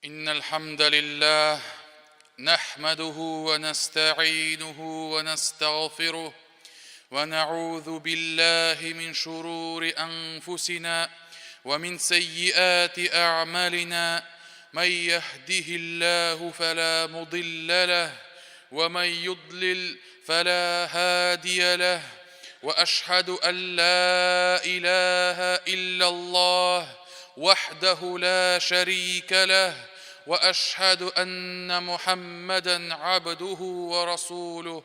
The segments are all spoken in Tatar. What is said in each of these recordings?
إن الحمد لله نحمده ونستعينه ونستغفره ونعوذ بالله من شرور أنفسنا ومن سيئات أعمالنا من يهده الله فلا مضل له ومن يضلل فلا هادي له واشهد ان لا اله الا الله وحده لا شريك له واشهد ان محمدا عبده ورسوله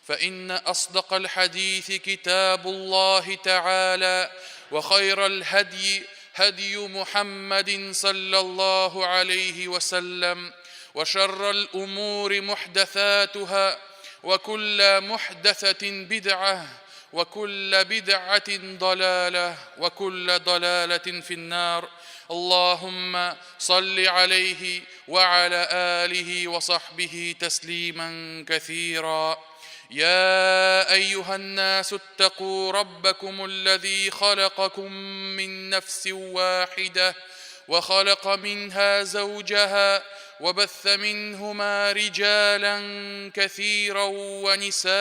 فان اصدق الحديث كتاب الله تعالى وخير الهدي هدي محمد صلى الله عليه وسلم وشر الامور محدثاتها وكل محدثه بدعه وكل بدعه ضلاله وكل ضلاله في النار اللهم صل عليه وعلى اله وصحبه تسليما كثيرا يا ايها الناس اتقوا ربكم الذي خلقكم من نفس واحده وخلق منها زوجها وبث منهما رجالا كثيرا ونساء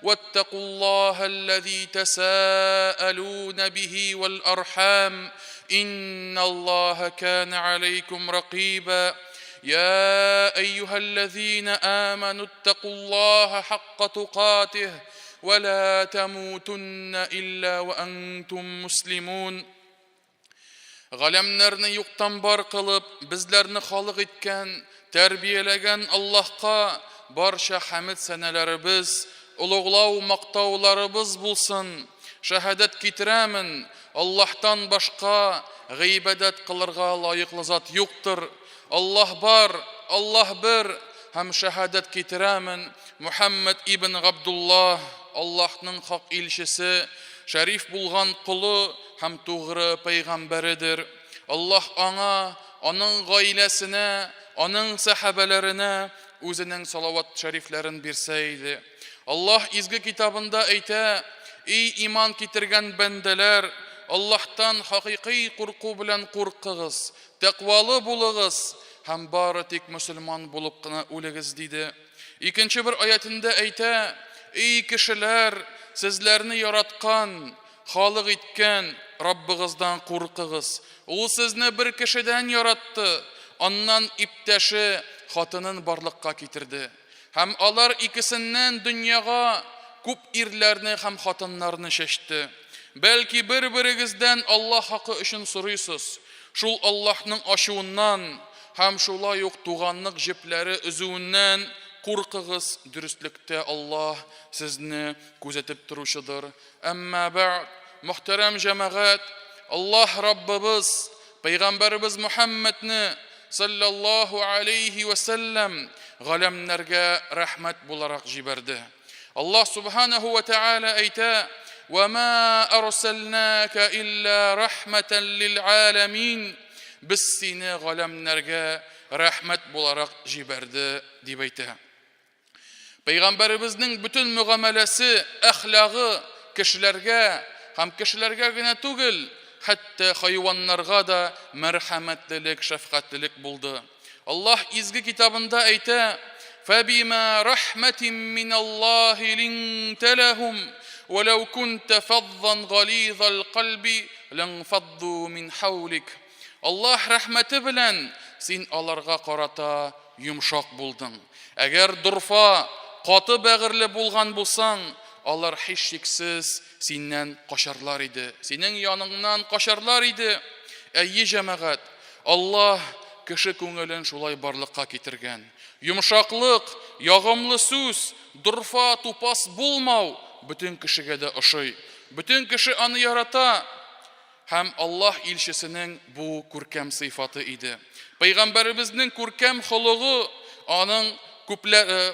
واتقوا الله الذي تساءلون به والارحام ان الله كان عليكم رقيبا يا ايها الذين امنوا اتقوا الله حق تقاته ولا تموتن الا وانتم مسلمون Галәмнәрне юктан бар кылып, безләрне халык иткән, тәрбияләгән Аллаһка барча хәмед сәнәләребез, олуглау мактауларыбыз булсын. Шәһадәт китерәмен, Аллаһтан башка гыйбадәт кылырга лаеклы зат юктыр. Аллаһ бар, Аллаһ бер, һәм шәһадәт китерәмен, Мөхәммәд ибн Габдуллаһ, Аллаһның хак илчесе, шәриф булган колы һәм тугры пәйгамбәредер. Аллаһ аңа, аның гаиләсенә, аның сәхабәләренә үзенең салават шәрифләрен бирсә иде. Аллаһ изге китабында әйтә, Ий иман китергән бәндәләр, Аллаһтан хакыйкый курку белән куркыгыз, Тәкъвалы булыгыз һәм бары тик мөселман булып кына үлегез, диде. Икенче бер аятендә әйтә, Ий кешеләр, сезләрне яраткан, халык иткән Раббыгыздан куркыгыз. Ул сезне бер кешедән яратты, аннан иптәше, хатынын барлыкка китерде. Һәм алар икесеннән дөньяга күп ирләрне һәм хатыннарны чәчте. Бәлки бер-берегездән Аллаһ хакы өчен сорыйсыз, шул Аллаһның ачуыннан һәм шулай ук туганлык җепләре өзүеннән куркыгыз, дөреслектә Аллаһ сезне күзәтеп торучыдыр. Әмма бәгъд, мөхтәрәм җәмәгать, Аллаһ Раббыбыз, Пәйгамбәребез Мөхәммәдне, салләллаһу алейһи вә сәлләм, галәмнәргә рәхмәт буларак җибәрде. Аллаһ субханаһу вә тәгалә әйтә, Вә ма арсалнака илля рахматан лил аләмин. Без сине галәмнәргә рәхмәт буларак җибәрде, дип әйтә. Пәйгамбәребезнең бөтен мөгамәләсе, әхлагы кешеләргә һәм кешеләргә генә түгел, хәтта хайваннарга да мәрхәмәтлелек, шәфкатьлелек булды. Аллаһ изге китабында әйтә: "Фәбима рахматин миналлаһи линта ләһум, ва лау кунта фаззан гализал кальби ланфадду мин хаулик." Аллаһ рәхмәте белән син аларга карата йомшак булдың. Әгәр дорфа, каты бәгырьле булган булсаң, алар һичшиксез синнән качарлар иде, синең яныңнан качарлар иде. Әйе, җәмәгать, Аллаһ кеше күңелен шулай барлыкка китергән. Йомшаклык, ягымлы сүз, дорфа, тупас булмау бөтен кешегә дә ошый. Бөтен кеше аны ярата. Һәм Аллаһ илчесенең бу күркәм сыйфаты иде. Пәйгамбәребезнең күркәм холыгы аның күпләр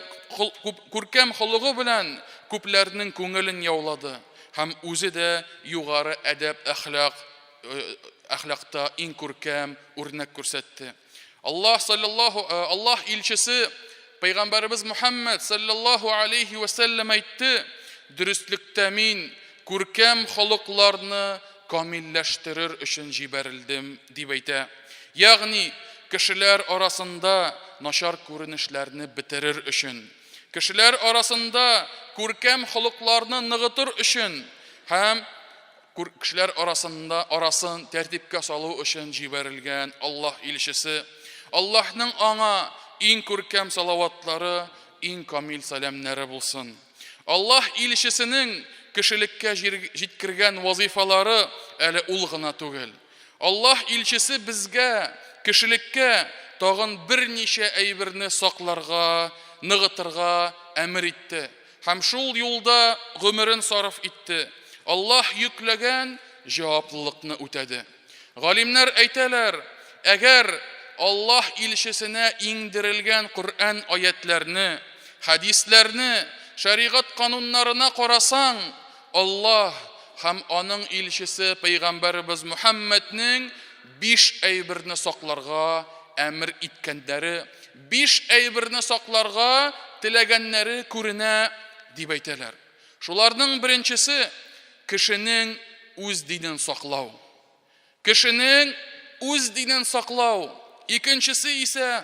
күркәм холыгы белән күпләрнең күңелен яулады һәм үзе дә югары әдәп-әхлак әхлакта иң күркәм үрнәк күрсәтте. Аллаһ саллаллаһу Аллаһ илчесе Пәйгамбәребез Мухаммад саллаллаһу алейхи ва сәлләм әйтте, Дөреслектә мин күркәм холыкларны камилләштерер өчен җибәрелдем, дип әйтә. Ягъни, кешеләр арасында начар күренешләрне бетерер өчен, кешеләр арасында күркәм холыкларны ныгытыр өчен һәм кешеләр арасында арасын тәртипкә салу өчен җибәрелгән Аллаһ илчесе. Аллаһның аңа иң күркәм салаватлары, иң камил сәламнәре булсын. Аллаһ илчесенең кешелеккә җиткергән вазыйфалары әле ул гына түгел. Аллаһ илчесе безгә, кешелеккә тагын берничә әйберне сакларга, ныгытырга әмер итте һәм шул юлда гомерен сарыф итте, Аллаһ йөкләгән җаваплылыкны үтәде. Галимнәр әйтәләр, әгәр Аллаһ илчесенә иңдерелгән Коръән аятьләрне, хәдисләрне, шәригать кануннарына карасаң, Аллаһ һәм аның илчесе пәйгамбәребез Мөхәммәднең биш әйберне сакларга әмер иткәннәре, биш әйберне сакларга теләгәннәре күренә, дип әйтәләр. Шуларның беренчесе, кешенең үз динен саклау. Кешенең үз динен саклау. Икенчесе исә,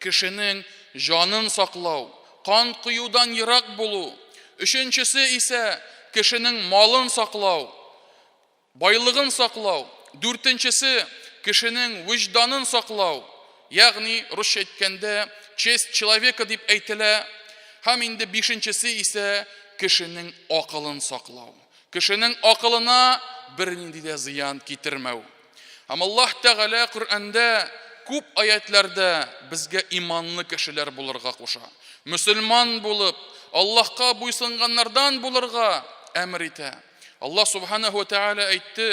кешенең җанын саклау, кан коюдан ерак булу. Өченчесе исә, кешенең малын саклау, байлыгын саклау. Дүртенчесе, кешенең вөҗданын саклау, ягъни, русча әйткәндә, честь человека дип әйтелә. Һәм инде бишенчесе исә, кешенең акылын саклау. Кешенең акылына бернинди дә зыян китермәү. Һәм Аллаһ Тәгалә Коръәндә күп аятләрдә безгә иманлы кешеләр булырга куша. Мөселман булып, Аллаһка буйсынганнардан булырга әмер итә. Аллаһ Субханаһу ва Тәгалә әйтте: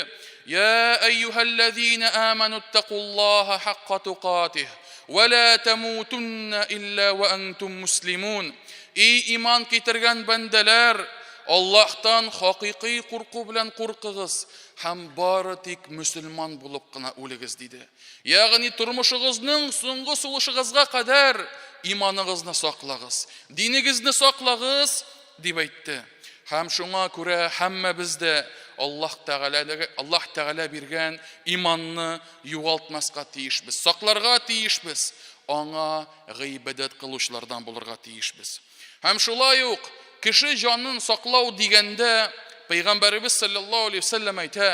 "Я әйюһәлләзина аману иттакуллаһа хакка тукатих, ва ла тамутунна илля ва антум муслимун". Ий иман китергән бәндәләр, Аллаһтан хакыйкый курку белән куркыгыз һәм бары тик мөселман булып кына үлегез, диде. Ягъни тормышыгызның соңгы сулышыгызга кадәр иманыгызны саклагыз, динегезне саклагыз, дип әйтте. Һәм шуңа күрә һәммәбез дә Аллаһ Тәгалә Аллаһ Тәгалә биргән иманны югалтмаска тиешбез, сакларга тиешбез, аңа гыйбадәт кылучылардан булырга тиешбез. Һәм шулай ук кеше җанын саклау дигәндә Пәйгамбәребез саллаллаһу алейһи вәсәлләм әйтә,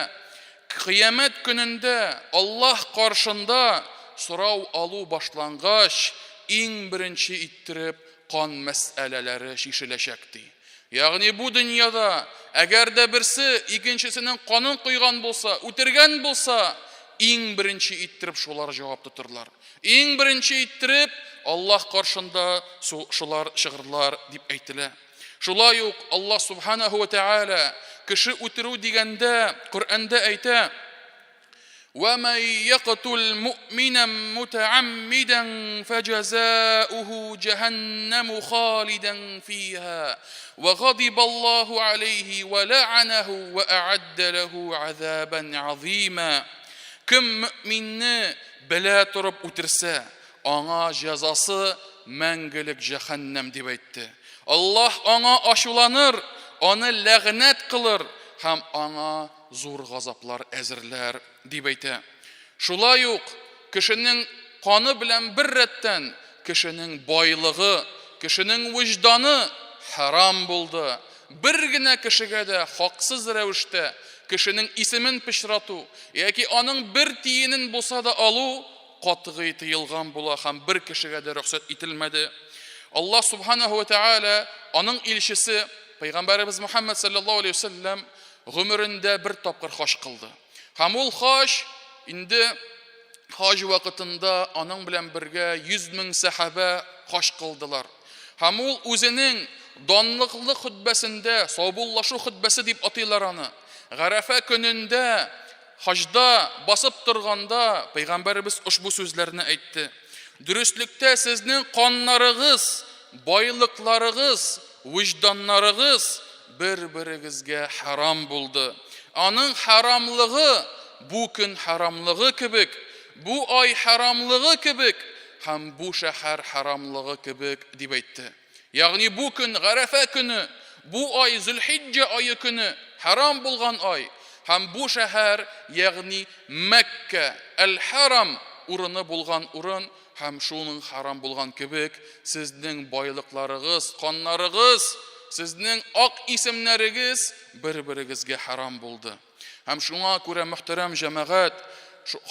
Кыямәт көнендә Аллаһ каршында сорау алу башлангач, иң беренче иттереп кан мәсьәләләре чишеләчәк, ди. Ягъни бу дөньяда әгәр дә берсе икенчесенең канын койган булса, үтергән булса, иң беренче иттереп шулар җавап тотырлар. Иң беренче иттереп Аллаһ каршында шулар чыгырлар дип әйтелә. Шулай ук Аллаһ субханаһу ва тааля кеше үтерү дигәндә Коръәндә әйтә: وَمَنْ يَقْتُلْ مُؤْمِنًا مُتَعَمِّدًا فَجَزَاؤُهُ جَهَنَّمُ خَالِدًا فِيهَا وَغَضِبَ اللَّهُ عَلَيْهِ وَلَعَنَهُ وَأَعَدَّ لَهُ عَذَابًا عَظِيمًا. Кем мөэминне белә торып үтерсә, аңа җәзасы мәңгелек җәһәннәм дип әйтте. Аллаһ аңа ачуланыр, аны ләгънәт кылыр һәм аңа зур газаплар әзерләр, дип әйтә. Шулай ук кешенең каны белән бер рәттән кешенең байлыгы, кешенең вөҗданы хәрам булды. Бер генә кешегә дә хаксыз рәвештә кешенең исемен пычрату яки аның бер тиенен булса да алу катгый тыелган була һәм бер кешегә дә рөхсәт ителмәде. Аллаһ субханаһу ва тааля, аның илчесе пәйгамбәребез Мухаммад саллаллаһу алейһи вәсәлләм гомерендә бер тапкыр хаҗ кылды. Һәм ул хаҗ инде хаҗ вакытында аның белән бергә 100 мең сәхабә хаҗ кылдылар. Һәм ул үзенең данлыклы хөтбәсендә, саубуллашу хөтбәсе дип атыйлар аны. Гарәфә көнендә хаҗда басып торганда пәйгамбәребез ошбу сүзләрне әйтте. Дөреслектә сезнең каннарыгыз, байлыкларыгыз, вөҗданнарыгыз бер-берегезгә хәрам булды. Аның хәрамлыгы бу көн хәрамлыгы кебек, бу ай хәрамлыгы кебек һәм бу шәһәр хәрамлыгы кебек, дип әйтте. Ягъни бу көн Гарәфә көне, бу ай Зөлхиҗҗә ае көне, хәрам булган ай, һәм бу шәһәр, ягъни Мәккә, Әл-Хәрам, урыны булган урын һәм шуның хәрам булган кебек, сезнең байлыкларыгыз, каннарыгыз, сезнең ак исемнәрегез бер-берегезгә хәрам булды. Һәм шуңа күрә, мөхтәрәм җәмәгать,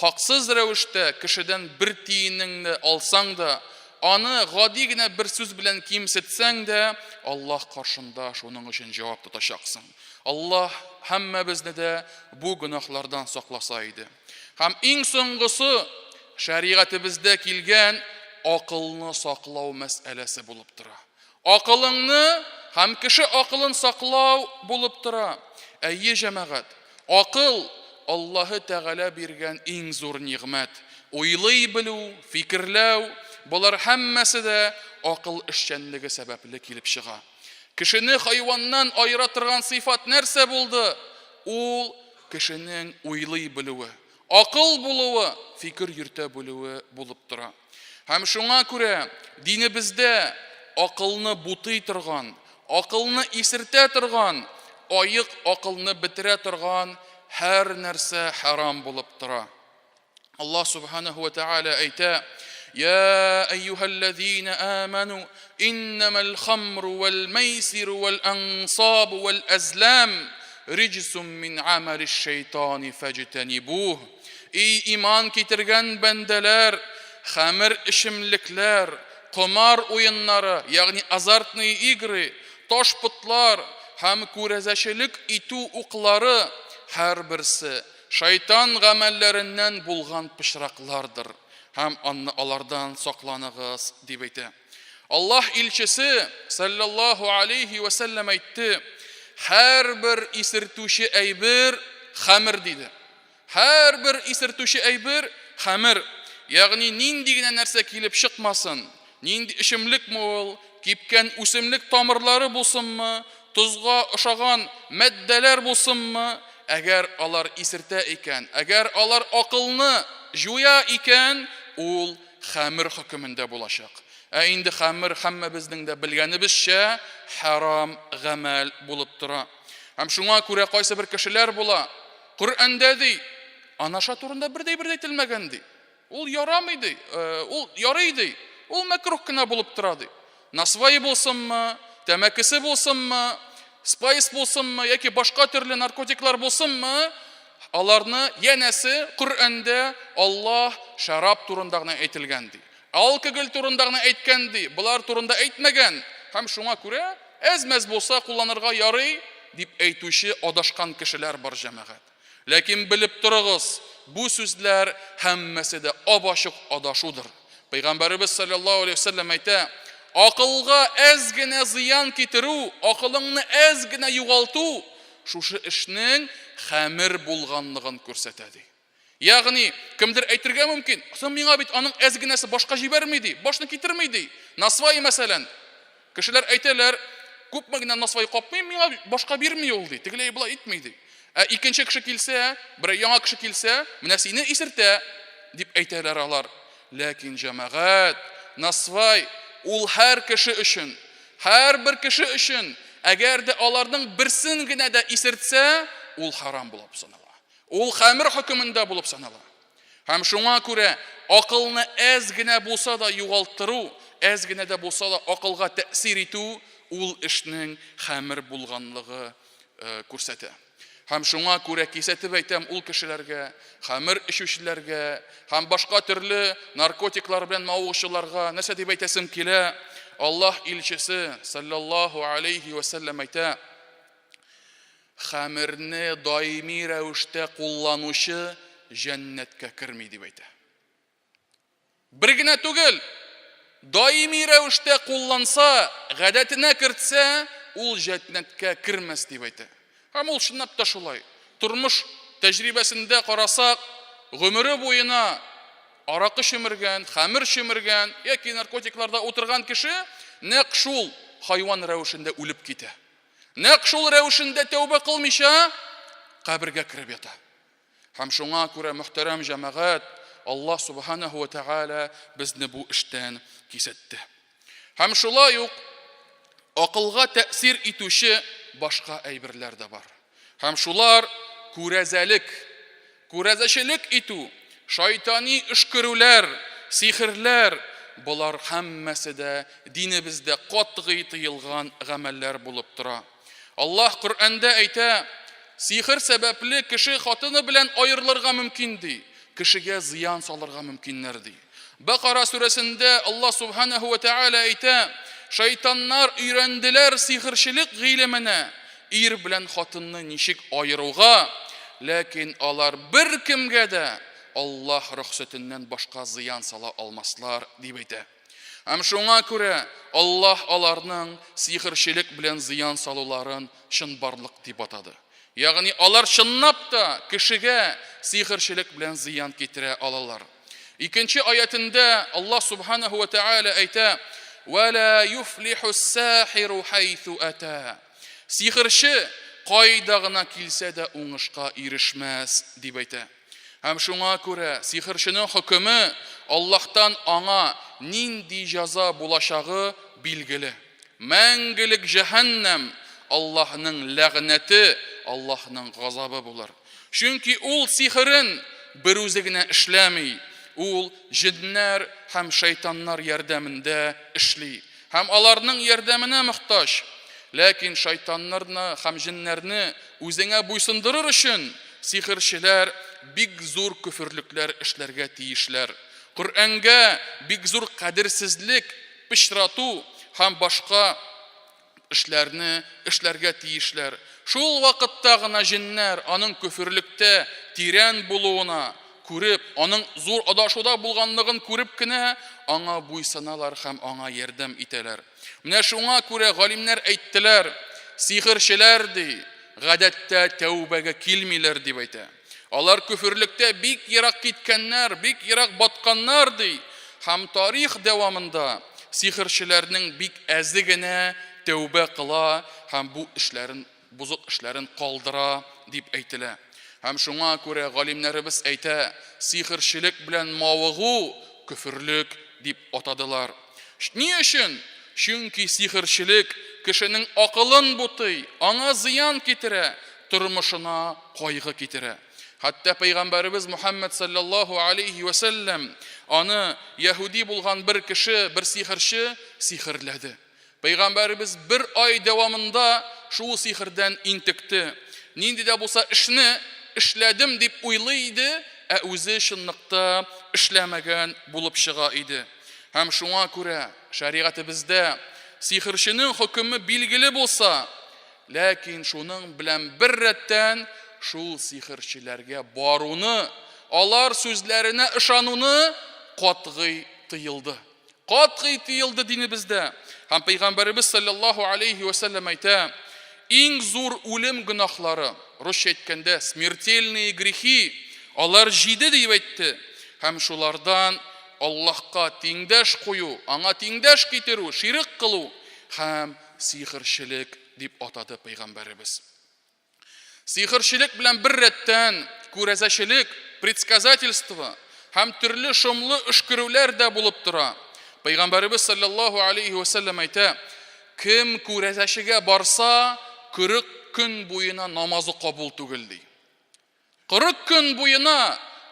хаксыз рәвештә кешедән бер тиенеңне алсаң да, аны гади генә бер сүз белән кимсетсәң дә, Аллаһ каршында шуның өчен җавап тотачаксың. Аллаһ һәммәбезне дә бу гөнаһлардан сакласа иде. Һәм иң соңгысы, шәригатебездә килгән акылны саклау мәсьәләсе булып тора. Акылыңны һәм кеше акылын саклау булып тора. Әйе, җәмәгать, акыл Аллаһы Тәгалә биргән иң зур нигъмәт. Уйлый белү, фикерләү, болар һәммәсе дә акыл эшчәнлеге сәбәпле килеп чыга. Кешене хайваннан аера торган сыйфат нәрсә булды? Ул кешенең уйлый белүе, акыл булуы, фикер йөртә белүе булып тора. Һәм шуңа күрә динебездә акылны бутый торган, акылны исертә торган, аек акылны бетерә торган һәр нәрсә хәрам булып тора. Аллаһ субханаһу ва тааля әйтә: "Я әйюһәлләзина аману, иннамал хамру вал майсиру вал ансабу вал азлам риҗсум мин амалиш шайтани фаҗтанибуh." Эй иман китергән бәндәләр, хәмер эчемлекләр, комар уеннары, ягъни азартные игры, таш потлар һәм күрәзәчелек итү уклары һәрберсе шайтан гамәлләреннән булган пычраклардыр һәм анны алардан сакланыгыз, дип әйтә. Аллаһ илчесе саллаллаһу алейхи ва сәлләм әйтте, һәрбер исертүче әйбер хәмер диде. Һәрбер исертүче әйбер хәмер, ягъни нинди генә нәрсә килеп чыкмасын, нинди эчемлекме ул, кипкән үсемлек тамырлары булсынмы, тозга ошаган матдәләр булсынмы, әгәр алар исертә икән, әгәр алар акылны җуя икән, ул хәмер хөкемендә булачак. Ә инде хәмер һәммәбезнең дә белгәнебезчә хәрам гамәл булып тора. Һәм шуңа күрә кайсы бер кешеләр була, Коръәндә ди, анаша турында бер дә бер дә әйтелмәгән ди. Ул ярамый ди, э, ул ярый ди, ул мәкрух кына булып тора ди. Насвай булсынмы, тәмәкесе булсынмы, спайс булсынмы яки башка төрле наркотиклар булсынмы, аларны янәсе Коръәндә Аллаһ шәраб турында гына әйтелгән ди. Алкоголь турында гына әйткән ди, болар турында әйтмәгән. Һәм шуңа күрә әз-мәз булса кулланырга ярый дип әйтүче адашкан кешеләр бар, җәмәгать. Ләкин белеп торыгыз, бу сүзләр һәммәсе дә ап-ачык адашудыр. Пәйгамбәребез саллаллаһу алейһи вәсәлләм әйтә, акылга әз генә зыян китерү, акылыңны әз генә югалту шушы эшнең хәмер булганлыгын күрсәтә ди. Ягъни, кемдер әйтергә мөмкин, соң миңа бит аның әз генәсе башка җибәрми ди, башны китерми ди. Насвай мәсәлән. Кешеләр әйтәләр, күпме генә насвай капмыйм, миңа башка бирми ул ди, тегеләй болай итми ди. Ә икенче кеше килсә, берәр яңа кеше килсә, менә сине исертә, дип әйтәләр алар. Ләкин җәмәгать, насвай ул һәр кеше өчен, һәрбер кеше өчен, әгәр дә аларның берсен генә дә исертсә, ул харам булып санала. Ул хәмер хөкемендә булып санала. Һәм шуңа күрә акылны әз генә булса да югалттыру, әз генә дә булса да акылга тәэсир итү ул эшнең хәмер булганлыгы э, күрсәтә. Һәм шуңа күрә кисәтеп әйтәм ул кешеләргә, хәмер эчүчеләргә һәм башка төрле наркотиклар белән мавыгучыларга нәрсә дип әйтәсем килә? Аллаһ илчесе саллаллаһу алейхи ва сәлләм әйтә: Хәмерне даими рәвештә кулланучы җәннәткә керми, дип әйтә. Бер генә түгел, даими рәвештә кулланса, гадәтенә кертсә, ул җәннәткә кермәс, дип әйтә. Һәм ул чынлап та шулай. Тормыш тәҗрибәсендә карасак, гомере буена аракы чөмергән, хәмер чөмергән яки наркотикларда утырган кеше нәкъ шул хайван рәвешендә үлеп китә. Нәкъ шул рәвешендә тәүбә кылмыйча кабергә кереп ята. Һәм шуңа күрә, мөхтәрәм җәмәгать, Аллаһ субханаһу ва тәгалә безне бу эштән кисәтте. Һәм шулай ук акылга тәэсир итүче башка әйберләр дә бар. Һәм шулар күрәзәлек, күрәзәчелек итү. Шайтани өшкерүләр, сихерләр, болар һәммәсе дә динебездә катгый тыелган гамәлләр булып тора. Аллаһ Коръәндә әйтә, сихер сәбәпле кеше хатыны белән аерылырга мөмкин ди, кешегә зыян салырга мөмкиннәр ди. Бәкара сүрәсендә Аллаһ Субханаһу ва Тәгалә әйтә, шайтаннар өйрәнделәр сихерчелек гыйлеменә, ир белән хатынны ничек аеруга, ләкин алар беркемгә дә Аллаһ рөхсәтеннән башка зыян сала алмаслар, дип әйтә. Һәм шуңа күрә Аллаһ аларның сихерчелек белән зыян салуларын чынбарлык дип атады. Ягъни алар чынлап та кешегә сихерчелек белән зыян китерә алалар. Икенче аятендә Аллаһ субханаһу ва тааля әйтә: "Ва ла юфлиху ссахиру хайсу ата". Сихерче кайда гына килсә дә уңышка ирешмәс, дип әйтә. Һәм шуңа күрә сихерченең хөкеме Аллаһтан аңа нинди җәза булачагы билгеле. Мәңгелек җәһәннәм, Аллаһның ләгънәте, Аллаһның газабы булыр. Чөнки ул сихерен берүзе генә эшләми, ул җеннәр һәм шайтаннар ярдәмендә эшли һәм аларның ярдәменә мохтаҗ. Ләкин шайтаннарны һәм җеннәрне үзеңә буйсындырыр өчен сихерчеләр бик зур көферлекләр эшләргә тиешләр. Коръәнгә бик зур кадерсезлек, пычрату һәм башка эшләрне эшләргә тиешләр. Шул вакытта гына җеннәр аның көферлектә тирән булуына күреп, аның зур адашуда булганлыгын күреп кенә аңа буйсыналар һәм аңа ярдәм итәләр. Менә шуңа күрә галимнәр әйттеләр, сихерчеләр, ди, гадәттә тәүбәгә килмиләр, дип әйтә. Алар көферлектә бик ерак киткәннәр, бик ерак батканнар, ди. Һәм тарих дәвамында сихерчеләрнең бик әзе генә тәүбә кыла һәм бу эшләрен, бозык эшләрен калдыра, дип әйтелә. Һәм шуңа күрә галимнәребез әйтә, сихерчелек белән мавыгу көферлек дип атадылар. Ни өчен? Чөнки сихерчелек кешенең акылын бутый, аңа зыян китерә, тормышына кайгы китерә. Хәтта пәйгамбәребез Мухәммәд саллаллаһу алейһи вә сәлләм аны яһүди булган бер кеше, бер сихерче сихерләде. Пәйгамбәребез бер ай дәвамында шул сихердән интекте. Нинди дә булса эшне эшләдем дип уйлый иде, ә үзе чынлыкта эшләмәгән булып чыга иде. Һәм шуңа күрә шәригатебездә сихерченең хөкеме билгеле булса, ләкин шуның белән бер рәттән шул сихерчеләргә баруны, алар сүзләренә ышануны катгый тыелды. Катгый тыелды динебездә. Һәм пәйгамбәребез саллаллаһу алейхи ва сәлләм әйтә, иң зур үлем гөнаһлары, русча әйткәндә, смертельные грехи, алар җиде дип әйтте. Һәм шулардан Аллаһка тиңдәш кую, аңа тиңдәш китерү, ширек кылу һәм сихерчелек дип атады пәйгамбәребез. Сихерчелек белән бер рәттән күрәзәчелек, предсказательство һәм төрле шомлы өшкерүләр дә булып тора. Пәйгамбәребез саллаллаһу алейхи ва сәлләм әйтә, кем күрәзәчегә барса, 40 көн буена намазы кабул түгел ди. 40 көн буена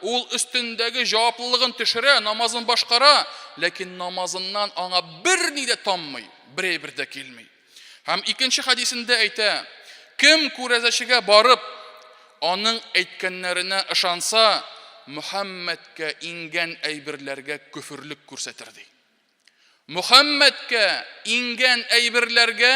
ул өстендәге җаваплылыгын төшерә, намазын башкара, ләкин намазыннан аңа берни дә таммый, бер әйбер дә килми. Һәм икенче хәдисендә әйтә, кем күрәзәчегә барып, аның әйткәннәренә ышанса, Мөхәммәдкә иңгән әйберләргә көферлек күрсәтер ди. Мөхәммәдкә иңгән әйберләргә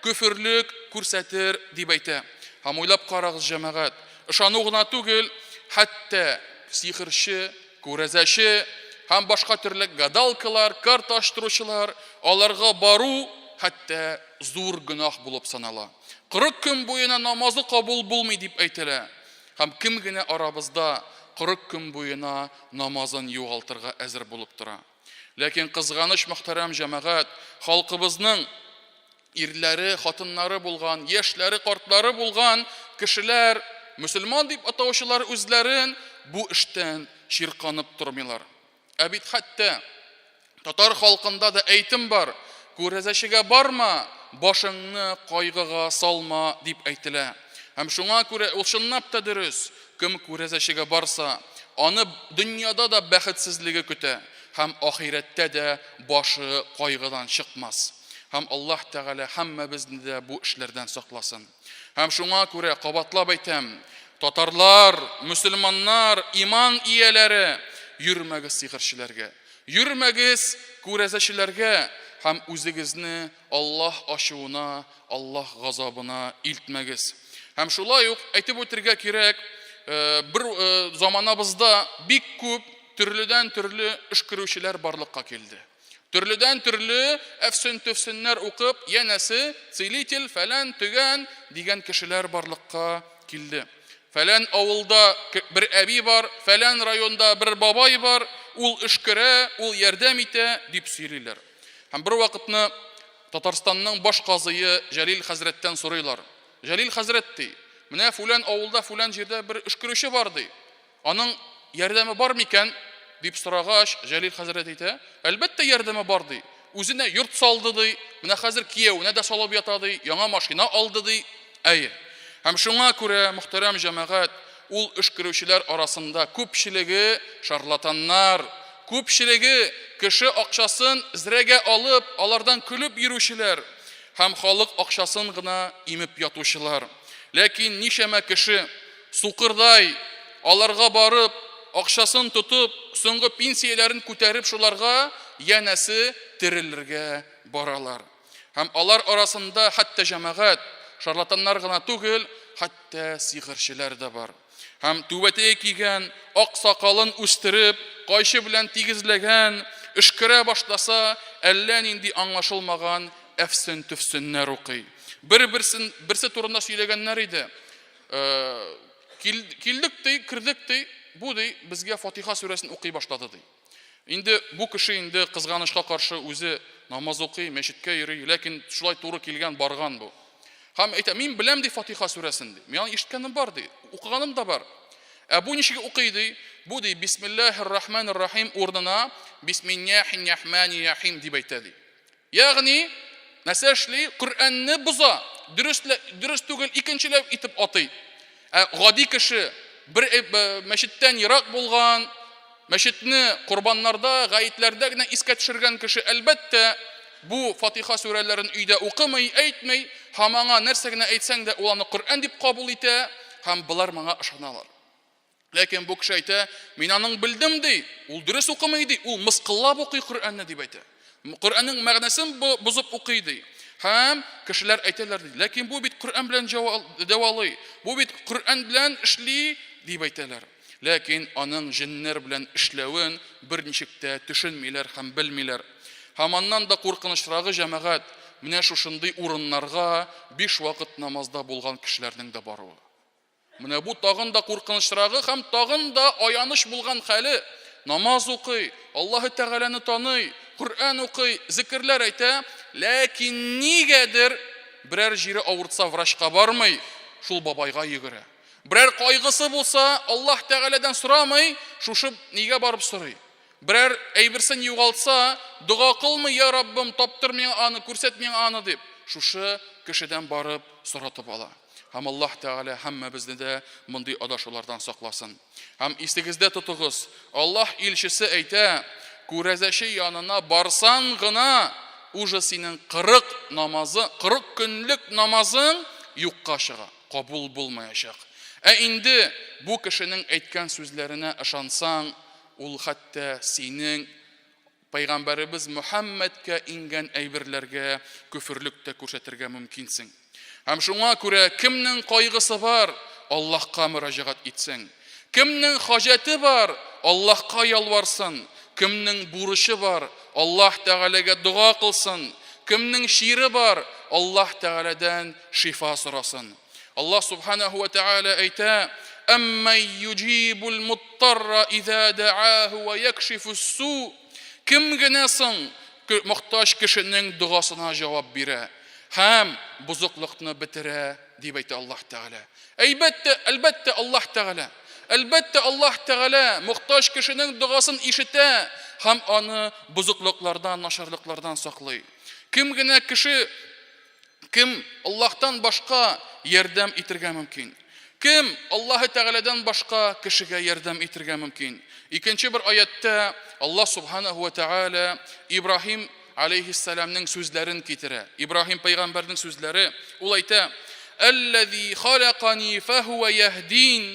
көферлек күрсәтер, дип әйтә. Һәм уйлап карагыз, җәмәгать, ышану гына түгел, хәтта сихерче, күрәзәче һәм башка төрле гадалкалар, карта ачтыручылар, аларга бару хәтта зур гөнаһ булып санала. 40 көн буена намазы кабул булмый дип әйтелә. Һәм кем генә арабызда 40 көн буена намазын югалтырга әзер булып тора? Ләкин кызганыч, мөхтәрәм җәмәгать, халкыбызның ирләре, хатыннары булган, яшьләре, картлары булган кешеләр, мөселман дип атаучылар үзләрен бу эштән чирканып тормыйлар. Ә бит хәтта татар халкында да әйтем бар, күрәзәчегә барма, башыңны кайгыга салма, дип әйтелә. Һәм шуңа күрә ул чынлап та дөрес, кем күрәзәчегә барса, Аны дөньяда да бәхетсезлеге көтә һәм ахирәттә дә башы кайгыдан чыкмас. Һәм Аллаһ Тәгалә һәммәбезне дә бу эшләрдән сакласын. Һәм шуңа күрә кабатлап әйтәм, татарлар, мөселманнар, иман ияләре, йөрмәгез сихерчеләргә, йөрмәгез күрәзәчеләргә һәм үзегезне Аллаһ ачуына, Аллаһ газабына илтмәгез. Һәм шулай ук әйтеп үтергә кирәк, бер заманабызда бик күп төрледән-төрле өшкерүчеләр барлыкка килде. Төрледән-төрле әфсен-төфсеннәр укып, янәсе, целитель, фәлән, төгән дигән кешеләр барлыкка килде. Фәлән авылда бер әби бар, фәлән районда бер бабай бар, ул өшкерә, ул ярдәм итә, дип сөйлиләр. Һәм бер вакытны Татарстанның баш казые Җәлил хәзрәттән сорыйлар. Җәлил хәзрәт, ди, менә фүлән авылда, фүлән җирдә бер өшкерүче бар, ди. Аның ярдәме бар микән? дип сорагач, Җәлил хәзрәт әйтә, әлбәттә ярдәме бар, ди. Үзенә йорт салды, ди. Менә хәзер киявенә дә салып ята, ди. Яңа машина алды, ди. Әйе. Һәм шуңа күрә, мөхтәрәм җәмәгать, ул өшкерүчеләр арасында күпчелеге шарлатаннар, күпчелеге кеше акчасын зрәгә алып, алардан көлеп йөрүчеләр һәм халык акчасын гына имеп ятучылар. Ләкин ничәмә кеше сукырдай аларга барып, акчасын тотып, соңгы пенсияләрен күтәреп шуларга, янәсе, терелергә баралар. Һәм алар арасында хәтта җәмәгать, шарлатаннар гына түгел, хәтта сихерчеләр дә бар. Һәм түбәтәй кигән, ак сакалын үстереп, кайчы белән тигезләгән, өшкерә башласа, әллә нинди аңлашылмаган әфсен-төфсеннәр укый. Бер-берсен, берсе турында сөйләгәннәр иде. Килдек ди, кердек ди, бу ди, безгә Фатиха сүрәсен укый башлады ди. Инде бу кеше инде кызганычка каршы үзе намаз укый, мәчеткә йөри, ләкин шулай туры килгән, барган бу. Һәм әйтә, мин беләм ди Фатиха сүрәсен ди. Мин аны ишеткәнем бар ди, укыганым да бар. Ә бу ничек укый ди? Бу ди Бисмиллаһир Рахманир Рахим урынына Бисмиллаһир Рахманир Рахим дип әйтә ди. Ягъни, нәрсә эшли? Коръәнне боза, дөрес, дөрес түгел, икенчеләп итеп атый. Ә гади кеше бер э, мәчеттән ерак булган, мәчетне корбаннарда, гаетләрдә генә искә төшергән кеше, әлбәттә, бу Фатиха сүрәләрен өйдә укымый, әйтми, һәм аңа нәрсә генә әйтсәң дә, ул аны Коръән дип кабул итә, һәм болар моңа ышаналар. Ләкин бу кеше әйтә, мин аның белдем ди, ул дөрес укымый ди, ул мыскыллап укый Коръәнне дип әйтә. Коръәннең мәгънәсен бозып укый ди. Һәм кешеләр әйтәләр ди, ләкин бу бит Коръән белән дәвалый, бу бит Коръән белән эшли дип әйтәләр. Ләкин аның җеннәр белән эшләвен берничек тә төшенмиләр һәм белмиләр. Һәм аннан да куркынычрагы, җәмәгать, менә шушындый урыннарга биш вакыт намазда булган кешеләрнең дә баруы. Менә бу тагын да куркынычрагы һәм тагын да аяныч булган хәле. Намаз укый, Аллаһы Тәгаләне таный, Коръән укый, зикерләр әйтә, ләкин нигәдер берәр җире авыртса врачка бармый, шул бабайга йөгерә. Берәр кайгысы булса, Аллаһ Тәгаләдән сорамый, шушы нигә барып сорый. Берәр әйберсен югалтса, дога кылмый, Я Раббым, таптыр миңа аны, күрсәт миңа аны дип, шушы кешедән барып соратып ала. Һәм Аллаһ Тәгалә һәммәбезне дә мондый адашулардан сакласын. Һәм исегездә тотыгыз, Аллаһ илчесе әйтә, күрәзәче янына барсаң гына, уже синең 40 намазы, 40 көнлек намазың юкка чыга, кабул булмаячак. Ә инде бу кешенең әйткән сүзләренә ышансаң, ул хәтта синең Пәйгамбәребез Мөхәммәдкә иңгән әйберләргә көферлек тә күрсәтергә мөмкинсең. Һәм шуңа күрә кемнең кайгысы бар, Аллаһка мөрәҗәгать итсен. Кемнең хаҗәте бар, Аллаһка ялварсын. Кемнең бурычы бар, Аллаһ Тәгаләгә дога кылсын. Кемнең чире бар, Аллаһ Тәгаләдән шифа сорасын. Аллаһ Субханаху ва Тәгалә әйтә, Әммән юҗибул муттарра иза дааху ва якшифус су. Кем генә соң мохтаҗ кешенең догасына җавап бирә һәм бозыклыкны бетерә, дип әйтә Аллаһ Тәгалә. Әйбәттә, әлбәттә, Аллаһ Тәгалә. Әлбәттә, Аллаһ Тәгалә мохтаҗ кешенең догасын ишетә һәм аны бозыклыклардан, начарлыклардан саклый. Кем генә кеше Кем Аллаһтан башка ярдәм итергә мөмкин? Кем Аллаһы Тәгаләдән башка кешегә ярдәм итергә мөмкин? Икенче бер аятьтә Аллаһ субханаһу ва тәгалә Ибраһим алейһиссәламнең сүзләрен китерә. Ибраһим пәйгамбәрнең сүзләре, ул әйтә: "Әлләзи халакани фәһуә яһдин,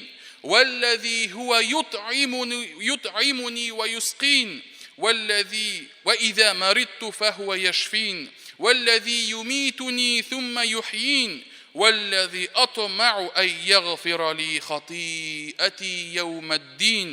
вәлләзи һуә ютъимуни ютъимуни ва юсқин, вәлләзи ва иза маритту фәһуә яшфин, вәлләзи юмитуни сумма юхйин, Вәлләзи атмау әй ягъфира ли хатиати яумәддин.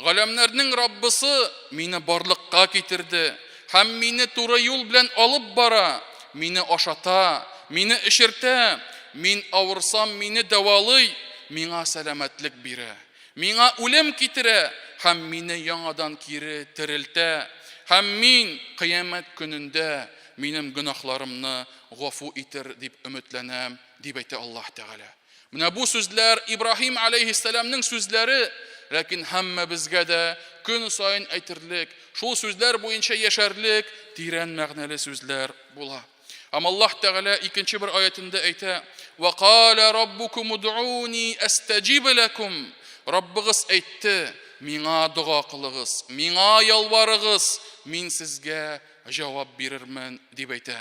Галәмнәрнең Раббысы мине барлыкка китерде һәм мине туры юл белән алып бара, мине ашата, мине эчертә, мин авырсам, мине дәвалый, миңа сәламәтлек бирә, миңа үлем китерә һәм мине яңадан кире терелтә, һәм мин кыямәт көнендә минем гөнаһларымны гафу итер дип өметләнәм, дип әйтә Аллаһ Тәгалә. Менә бу сүзләр Ибраһим алейһиссәламнең сүзләре, ләкин һәммәбезгә дә көн саен әйтерлек, шул сүзләр буенча яшәрлек тирән мәгънәле сүзләр була. Һәм Аллаһ Тәгалә икенче бер аятендә әйтә: "Ва кала раббукум удуни астаҗиб лакум". Раббыгыз әйтте: "Миңа дога кылыгыз, миңа ялварыгыз, мин сезгә җавап бирермен, дип әйтә.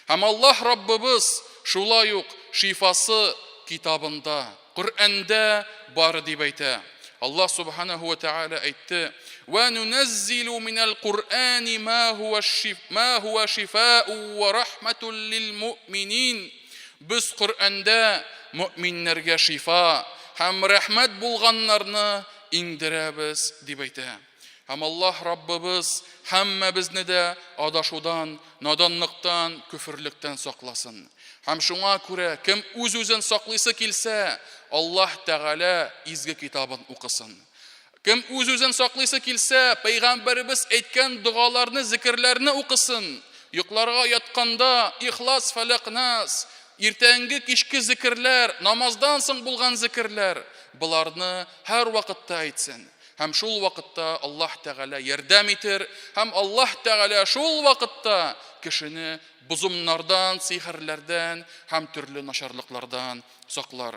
Һәм Аллаһ Раббыбыз шулай ук шифасы китабында, Коръәндә бар дип әйтә. Аллаһ субханаһу ва тааля әйтте: "Ва нуназзилу минәл Куръани ма хуа шиф ма хуа шифау ва рахматул лил муъминин". Без Коръәндә мөэминнәргә шифа һәм рәхмәт булганнарны иңдерәбез, дип әйтә. Һәм Аллаһ Раббыбыз һәммәбезне дә адашудан, наданлыктан, көферлектән сакласын. Һәм шуңа күрә, кем үз-үзен саклыйсы килсә, Аллаһ Тәгалә изге китабын укысын. Кем үз-үзен саклыйсы килсә, пәйгамбәребез әйткән догаларны, зикерләрне укысын. Йокларга ятканда Ихлас, Фәләкъ, Нас, иртәнге, кичке зикерләр, намаздан соң булган зикерләр, боларны һәрвакытта әйтсен. Һәм шул вакытта Аллаһ Тәгалә ярдәм итер, һәм Аллаһ Тәгалә шул вакытта кешене бозымнардан, сихерләрдән һәм төрле начарлыклардан саклар.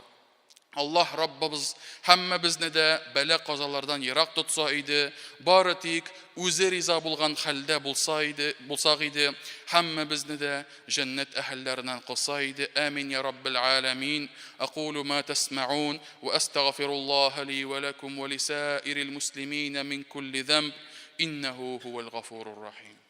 Аллаһ Раббыбыз һәммәбезне дә бәла-казалардан ерак тотса иде, бары тик үзе риза булган хәлдә булса иде, булсак иде, һәммәбезне дә җәннәт әһелләреннән кылса иде. Амин я Раббел аләмин. Акулу ма тәсмәун ва әстәгъфируллаһа ли ва ләкум ва лисаирил муслимина мин кулли зәмб иннәһу һувәл гафурур рахим.